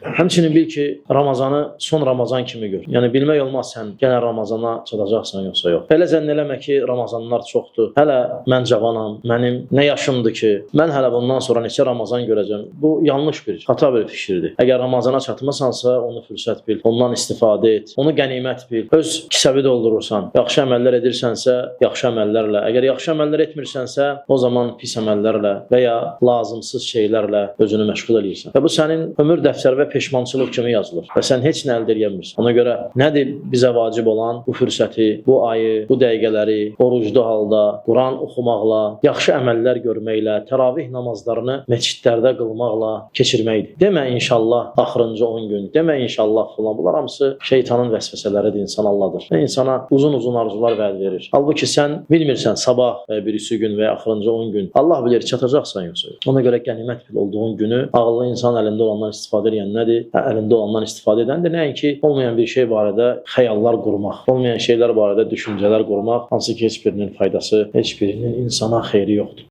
Həmçinin bil ki, Ramazanı son Ramazan kimi gör. Yəni bilmək olmaz sən gələn Ramazana çatacaqsan yoxsa yox. Belə zənn eləmə ki, Ramazanlar çoxdur. Hələ mən cavanam, mənim nə yaşımdır ki, mən hələ bundan sonra neçə Ramazan görəcəm. Bu yanlış bir, xata bir fikirdir. Əgər Ramazana çatmısansa, onu fürsət bil, ondan istifadə et, onu qənimət bil. Öz kisəvi doldurursan, yaxşı əməllər edirsənsə, yaxşı əməllərlə. Əgər yaxşı əməllər etmirsənsə, o zaman pis əməllərlə və ya lazımsız şeylərlə özünü məşğul eləyirsən. Və bu sənin ömür dəftəri və peşmançılıq kimi yazılır və sən heç nə əldə edə bilmirsən. Ona görə nədir bizə vacib olan bu fürsəti, bu ayı, bu dəqiqələri oruclu halda Quran oxumaqla, yaxşı əməllər görməklə, təravih namazlarını məscidlərdə qılmaqla keçirməkdir. Demə inşallah axırıncı 10 gün, demə inşallah filan. Bunlar hamısı şeytanın vəsvəsələridir, insan alladır. Və insana uzun-uzun arzular vəd verir. Halbuki sən bilmirsən sabah və birisi gün və ya axırıncı 10 gün Allah bilir çatacaqsan yoxsa yox. Ona görə qənimət bil olduğun günü ağıllı insan əlində olandan istifadə edən nədir? Hə, əlində olandan istifadə edəndir. Nəinki olmayan bir şey barədə xəyallar qurmaq, olmayan şeylər barədə düşüncələr qurmaq, hansı ki heç birinin faydası, heç birinin insana xeyri yoxdur.